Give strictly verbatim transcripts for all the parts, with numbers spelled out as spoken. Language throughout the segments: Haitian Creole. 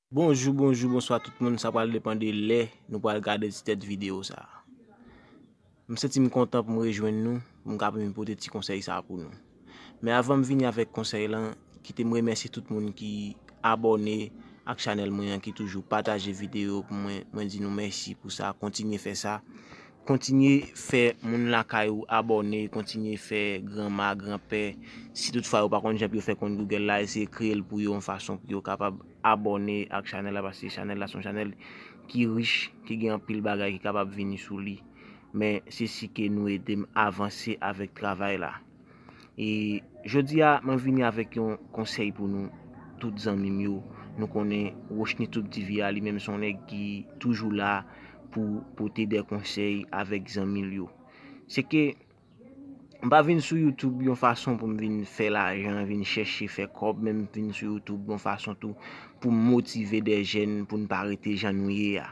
Bonjou, bonjou, bonswa tout moun. Sa pral depann de lè nou pral gade ti tèt videyo sa a. M santi m kontan pou m rejwenn nou, pou m kapab vin pote ti konsèy sa a pou nou. Men avan m vini avèk konsèy lan, kite m remèsye tout moun ki abòne ak chanèl mwen an, ki toujou pataje videyo pou mwen. Mwen di nou mèsi pou sa. Kontinye fè sa. Kontinye fè moun lakay ou abòne, kontinye fè granma, granpè. Si toutfwa yo pa konn jan pou yo fè kont Google la, eseye kreye l pou yo yon fason pou yo kapab abòne ak chanèl la, paske chanèl la se yon chanèl ki rich, ki gen anpil bagay ki kapab vini sou li. Men se si ke nou ede m avanse avèk travay la. E jodi a, mwen vini avèk yon konsèy pou nou tout zanmi m yo. Nou konnen Rochni Tube T V a, li menm se yon nèg ki toujou la pou pote de konsèy avèk zanmi l yo. Se ke m pa vin sou YouTube yon fason pou m vin fè lajan, vin chèche fè kòb, men m vin sou YouTube yon fason tou pou m motive de jèn pou n pa rete jan nou ye a.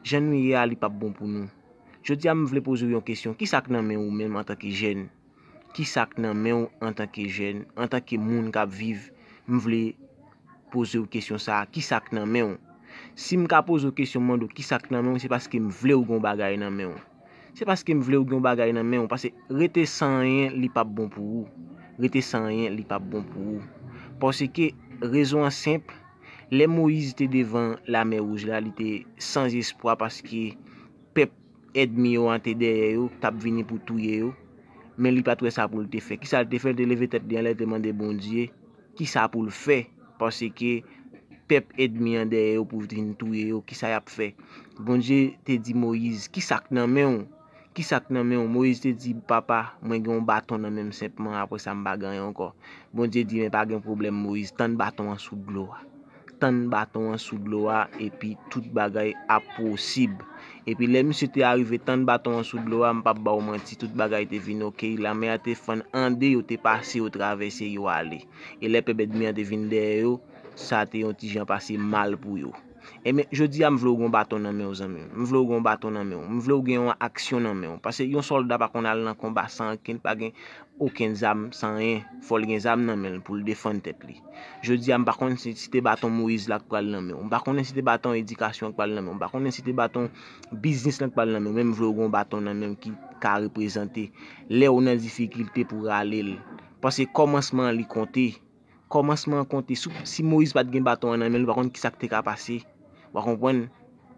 Jan nou ye a, li p ap bon pou nou. Jodi a, m vle poze w yon kesyon. Kisa k nan men ou menm antanke jèn? Kisa k nan men w antanke jèn, antanke moun k ap viv? M vle poze w kesyon sa a, kisa k nan men w? Si m ka poze w kesyon, m mande w kisa k nan men w, se paske m vle w gen yon bagay nan men w. Se paske m vle w gen yon bagay nan men w, paske rete san anyen, li p ap bon pou ou. Rete san anyen, li p ap bon pou ou. Paske rezon an senp, lè Moyiz te devan Lamè Wouj la, li te san espwa paske pèp ènmi yo an te dèyè yo, t ap vini pou touye yo. Men li pa t wè sa pou l te fè. Kisa l te fè? L te leve tèt li anlè, l te mande Bondye kisa pou l fè, paske pèp ènmi an dèyè yo pou vin touye yo. Kisa y ap fè? Bondye te di Moyiz, kisa k nan men w? Kisa k nan men w? Moyiz te di, papa, mwen gen yon baton nan men m senpman, apre sa m pa gen anyen ankò. Bondye di, men pa gen pwoblèm, Moyiz, tann baton an sou dlo a. Tann baton an sou dlo a, epi tout bagay ap posib. Epi lè misye te arive tann baton an sou dlo a, m p ap ba w manti, tout bagay te vin oke. Lanmè a te fann an de, yo te pase, yo travèse, yo ale. E lè pèp ènmi an te vin dèyè yo, sa te yon ti jan pase mal pou yo. Ebyen, jodi a, m vle w gen yon baton nan men w, zanmi m. M vle w gen yon baton nan men w. M vle w gen yon aksyon nan men w. Paske yon sòlda pa konn al nan konba san ankenn, pa gen okenn zam, san anyen. Fò l gen zam nan men l pou l defann tèt li. Jodi a, m pa konn si, si te baton Moyiz la k pral nan men w. M pa konnen si te baton edikasyon k pral nan men w. M pa konnen si te baton biznis lan k pral nan men w. Men m vle w gen yon baton nan men w ki ka reprezante lè w nan difikilte pou w rale l. Paske kòmansman an li konte. Kòmansman an konte. Si, si Moyiz pa t gen baton an nan men l, ou pa konn kisa k te ka pase. W a konprann?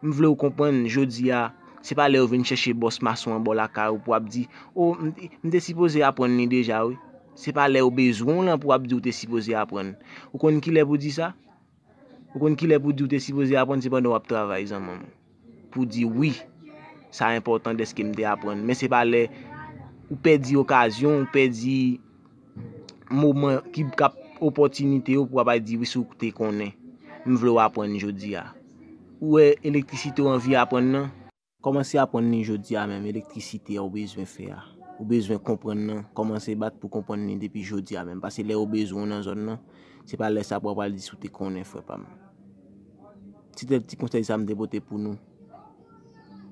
M vle w konprann, jodi a, se pa lè yo vin chèche bòs mason an bò lakay ou pou w ap di, o, m te, m te sipoze aprann li deja, wi. Se pa lè yo bezwen w lan pou w ap di ou te sipoze aprann. Ou konn kilè pou di sa? Ou konn kilè pou di ou te sipoze aprann? Se pandan w ap travay, zanmi m. Pou di, wi, sa enpòtan dèske m te aprann. Men se pa lè ou pèdi okazyon, ou pèdi moman ki k ap opòtinite yo pou w ap al di, wi, si w te konnen. M vle w aprann jodi a. Ou wè elektrisite w anvi aprann nan? Kòmanse aprann li jodi a menm, elektrisite a ou bezwen fè a. Ou bezwen konprann nan, kòmanse bat pou konprann li depi jodi a menm. Paske lè yo bezwen w nan zòn nan, se pa lè sa pou w ap al di si w te konnen, frè pa m. Ti tèt ti konsèy sa m te pote pou nou.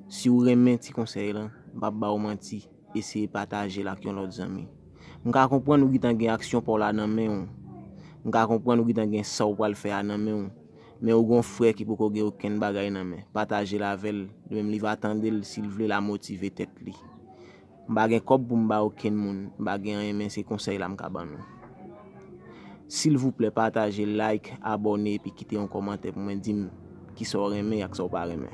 Si w renmen ti konsèy lan, m p ap ba w manti, eseye pataje l ak yon lòt zanmi. M ka konprann ou gentan gen aksyon pa w la nan men w. M ka konprann ou gentan gen sa w pral fè a nan men w. Men ou gen yon frè ki poko gen okenn bagay nan men. Pataje l avè l, li menm li va tande l, si l vle l a motive tèt li. M pa gen kòb pou m ba okenn moun, m pa gen anyen, men se konsèy la m ka ban nou. Silvouplè, pataje, like, abòne, epi kite yon kòmantè pou mwen, di m kisa w renmen ak sa w pa renmen.